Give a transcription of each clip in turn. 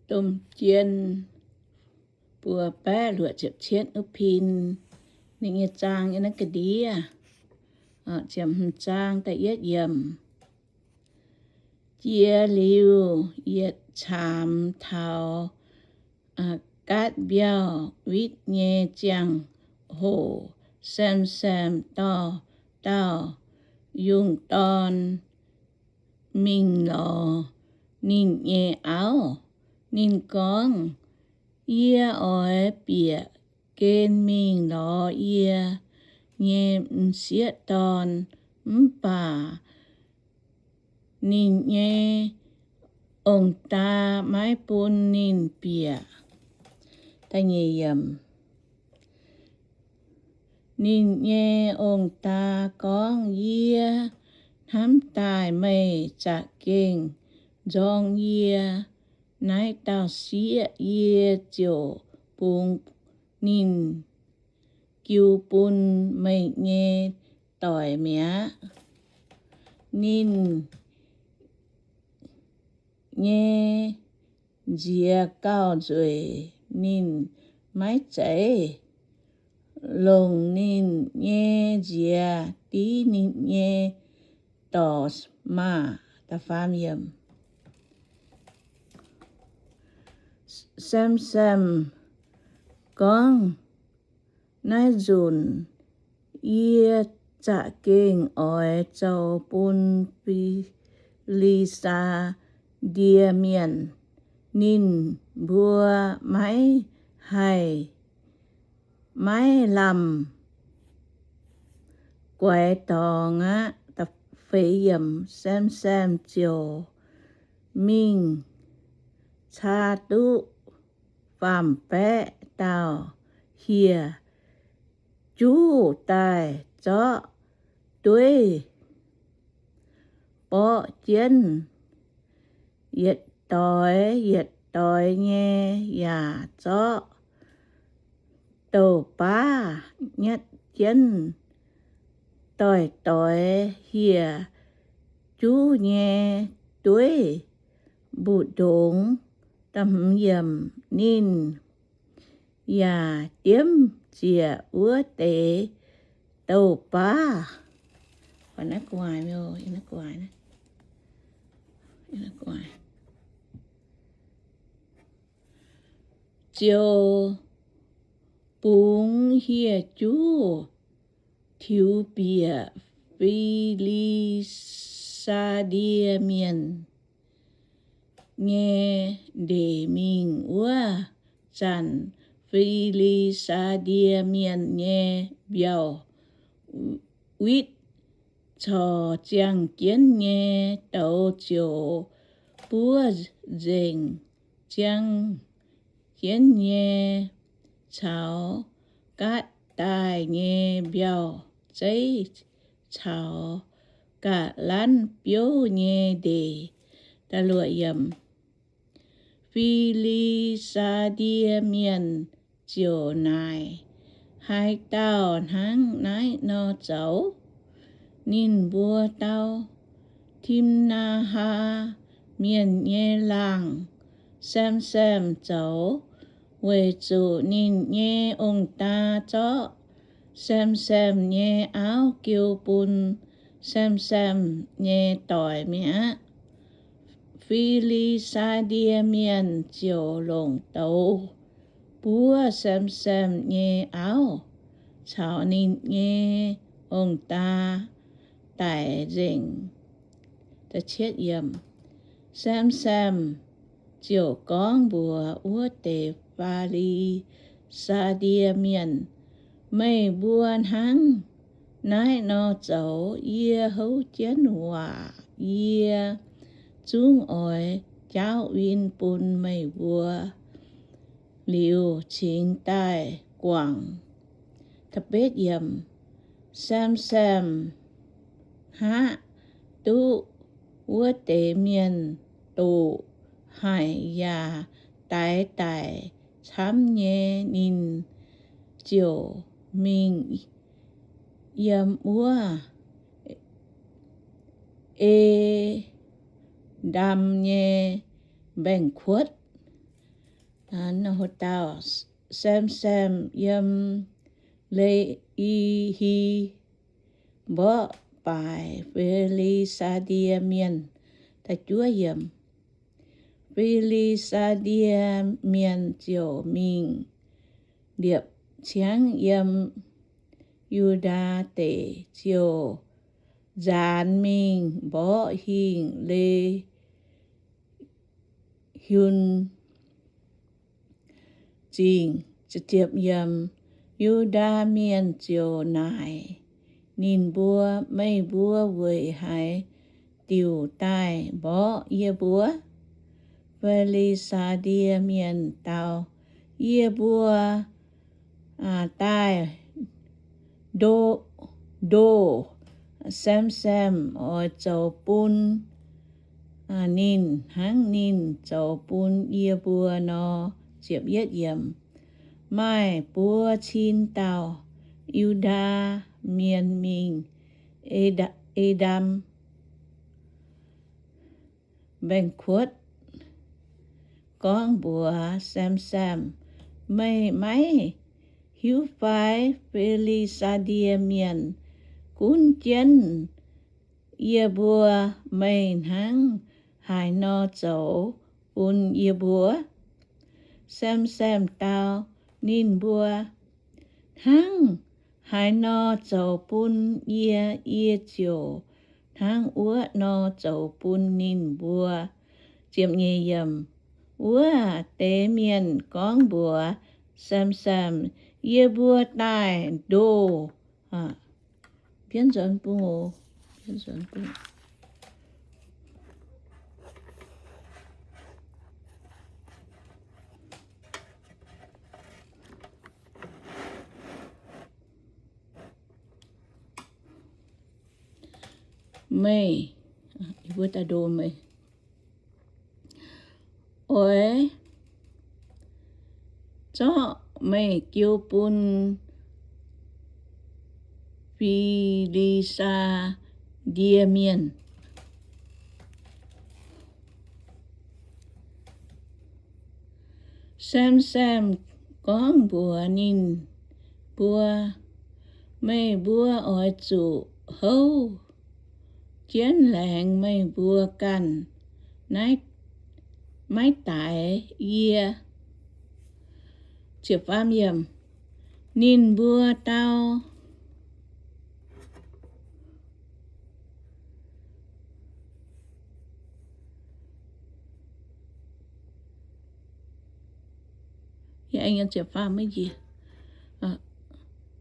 Domh Jien buo baeqv luoqc ziepc cietv wuov pin. Ninh nyei zaang yiem naaiv ga'ndiev. Ziepc hmz zaang da'yietv yiemc. Jiex liuz yietc caamx taux Gaatv Mbiauh Witv nyei ziangh hoc, Sem^sem dorh dauh yungh dorn mingh lorz ninh nyei auv. Ninh gorngv, Yie oix bieqc gen mingh lorz yie nyei m'sieqv dorn. Mv baac ninh nyei ong-daa maiv bun ninh bieqc. Ninh nyei ong-daa gorngv, Yie hnamv daaih meih za'gengh nzorng yie naaiv dauh sieqv. Yie ziouc bungx ninh jiu bun meih nyei doic mi'aqv. Ninh nyei nziex gauh nzueic, ninh maiv zeiz longc ninh nyei nziex div ninh nyei dorc maah! Sem^sem gorngv, Naaiv nzunc yie za'gengh oix zoux bun Fi^li^saa^die Mienh. Ninh mbuo maiv haih, maiv lamh guaix dorngx aqv. Sem^sem ziouc mingh caa duqv faam-baeqv dauh hieh juv daaih zorqv dueiv borqv jienv yietc doix yietc doix nyei, yaac zorqv douz-baav nyatv jienv doix-doix hieh juv nyei dueiv mbu'ndongx. Ninh yaac diemv ziec wuov deix douz-baav. Ziouc bungx hieh juv tiux bieqc Fi^li^saa^die Mienh nyei ndeic mingh. Wuov zanc Fi^li^saa^die Mienh nyei mbiauh witv corc ziangh jienv nyei douz ziouc buov nzengc. Ziangh jienv nyei caux gaatv daaih nyei mbiauh zeiv caux ga'lanv biouv nyei ndeic. Fi^li^saa^die Mienh ziouc naaic, Haaix dauh hnangv naaiv nor zoux? Ninh mbuo dau, Tim^naa^haa Mienh nyei laangh, Sem^sem, zoux, weic zuqc ninh nyei ong-daa zorqv Sem^sem nyei auv jiu bun Sem^sem nyei doic mi'aqv. Fi^li^saa^die Mienh ziouc longc douz buov Sem^sem nyei auv caux ninh nyei ong-daa daic nzengc. Sem^sem ziouc gorngv mbuox wuov deix Fi^li^saa^die Mienh, Meih mbuo hnangv naaiv nor zoux, yie houv jienv waac yie zungv oix jaauv win bun meih mbuo liuz cingx daaih guangc. Sem^sem hngaqv duqv wuov deix mienh doqc haic yaac daix daic camv nyei, ninh ziouc mingh yiem wuov E^ndam nyei mbaengx-kuotv. Dauh Sam^sam yiem Le^i^hi mborqv baaic Fi^li^saa^die Mienh. Fi^li^saa^die Mienh ziouc mingh liepc ciangv yiem Yu^ndaa Deic, ziouc nzaanx mingh mborqv hingh Le^hiun Zingh. Yu^ndaa Mienh ziouc naaic ninh mbuo, Meih mbuo weic haaix diuc daaih mborqv yie mbuo? Fi^li^saa^die Mienh dau, Yie mbuo daaih ndoh Sam^sam oix zoux bun ninh hnangv ninh zoux bun yie mbuo nor. Maaih buo cin dauh Yu^ndaa Mienh mingh E^ndam mbaengx-kuotv gorngv mbuox Sam^sam, Meih maiv hiuv fai Fi^li^saa^die Mienh gunv jienv yie mbuo meih hnangv haaix nor zoux bun yie mbuo? Sam^sam dau ninh mbuo, Hnangv haaix nor zoux bun yie, yie ziouc hnangv wuov nor zoux bun ninh mbuo. Wuov deix mienh gorngv mbuox Sam^sam, Yie mbuo daaih ndoh meih, oix zorqv meih jiu bun Fi^li^saa^die Mienh. Sam^sam gorngv mbuox ninh mbuo, Meih mbuo oix zuqc houv jienv laengz meih mbuo ganh, maiv daix yie. Ninh mbuo dau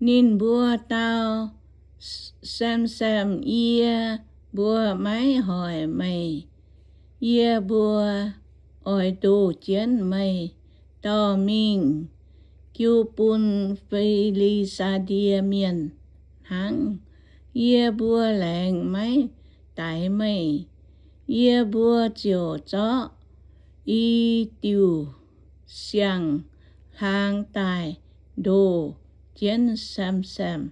Ninh mbuo dau, Sem^sem, yie mbuo maiv hoic meih. Yie mbuo oix ndoh jienv meih dorh mingh jiu bun Fi^li^saa^die Mienh hnangv. Yie mbuo laengz maiv daix meih. Yie mbuo ziouc zorqv i diuc siang-hlaang daaih ndoh jienv Sem^sem,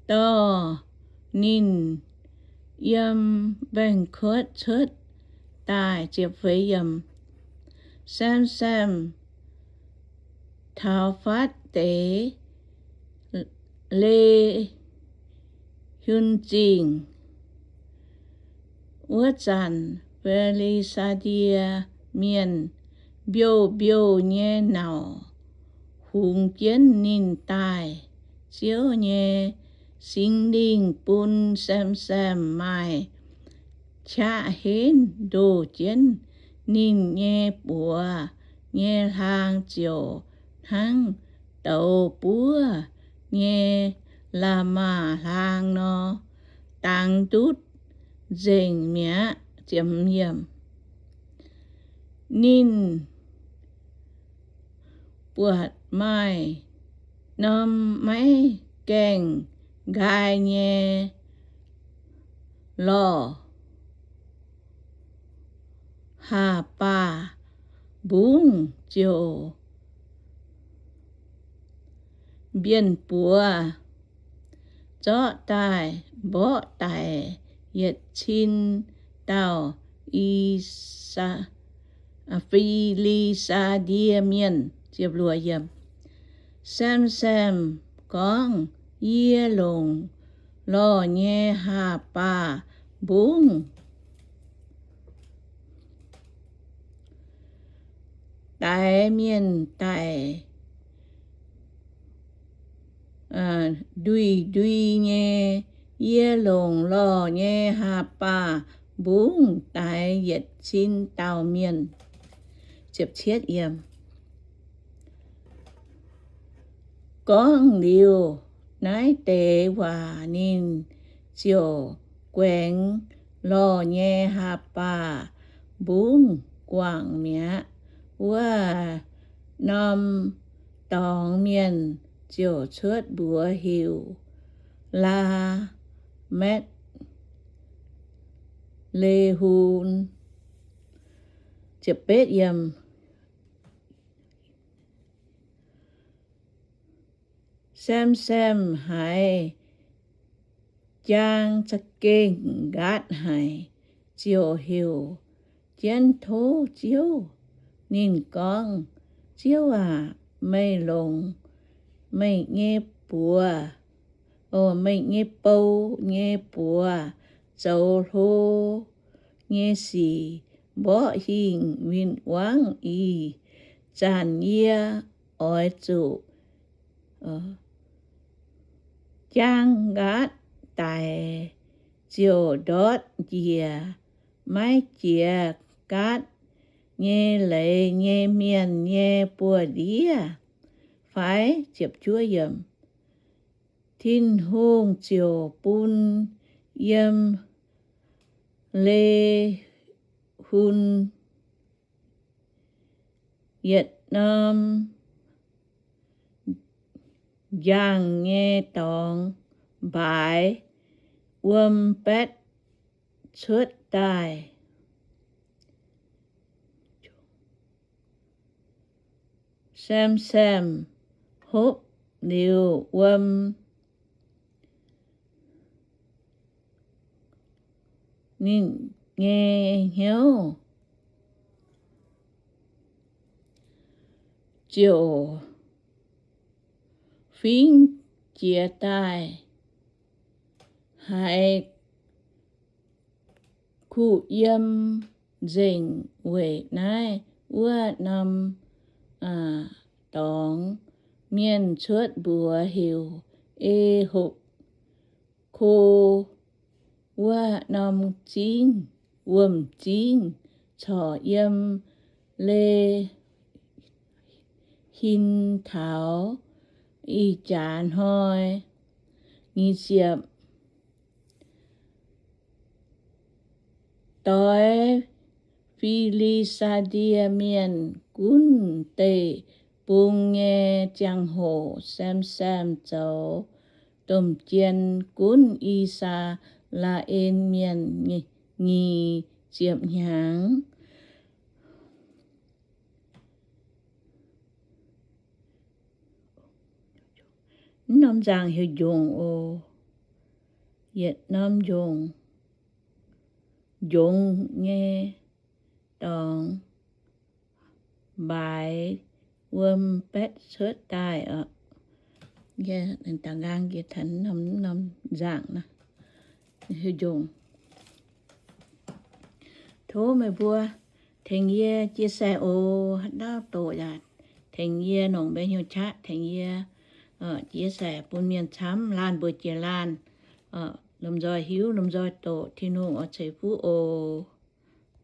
dorh ninh yiem mbaengx-kuotv cuotv daaih. Sem^sem taux fatv deix Le^hiun Zingh. Wuov zanc Fi^li^saa^die Mienh mbiouh mbiouh nyei nauc hungx jienv ninh daaih. Ziouv nyei Singx Lingh bun Sem^sem maaih qaqv henv ndoh jienv ninh nyei buoz nyei hlaang ziouc hnangv douz buov nyei la'maah hlaang nor, dangx ndutv nzengc mi'aqv. Ninh buatc maaih norm maiv gaengh nqaai nyei lorh, haac baac mbungv ziouc mbienv buoz, zorqv daaih mborqv daic yietc cin dauh I^saa Fi^li^saa^die Mienh. Sam^sam gorngv, Yie longc lorh nyei haa^baac mbungv daix mienh daic nduih ndui nyei. Yie longc lorh nyei haa^baac mbungv daix yietc cin dauh mienh. Gorngv liuz naaiv deix waac, ninh ziouc guaengx lorh nyei haa^baac mbungv guangc mi'aqv. Wuov norm dorngx mienh ziouc cuotv mbuox heuc Laametv Lehun. Sam^sam haiz jaang za'gengh nqaatv haic, ziouc heuc jienv tov Ziouv. Ninh gorngv, Ziouv aac, meih longc meih nyei buoz, meih nyei bou nyei buoz zoux hlo nyei sic mborqv hingh win-wangv ih zanc. Yie oix zuqc jaang nqaatv daic, ziouc ndortv njiec maiv jiex gaatv nyei leiz nyei mienh nyei buoz-ndiev fai? Tin-Hungh ziouc bun yiem Lehun yietc norm njang nyei dorngx mbaaix wuom-baetv cuotv daaih. Sam^sam hopv liuz wuom ninh nyei hnyouv, ziouc fingx jiez daaih, haiz kuh yiem nzengc weic naaiv wuov norm dorngx mienh cuotv mbuox heuc E^hopv^ko. Wuov norm zingv, wuom-zingv, corc yiem Lehin taux ih jaax hnoi. Nyic ziepc. Doix Fi^li^saa^die Mienh gunv deic-bung nyei ziangh hoc, Sam^sam zoux domh jien gunv I^saa^laa^en Mienh nyic ziepc hnyangx. Mv norm nzangc heuc njongc oc. Yietc norm njongc, njongc nyei dorngx mbaaix wuom-baetv cuotv daaih oc. Da'nqaang jiex taux norm nzangc nor, heuc njongc. Tov meih mbuo tengx yie chia sẻ oc. Haaix dauh doqc yaac tengx yie nongc mbenc hnyouv qaqv tengx yie chia sẻ bun mienh camv, laanh mbuo jiex laanh lomh nzoih hiuv, lomh nzoih doqc. Tin-Hungh oix ceix fuqv oc.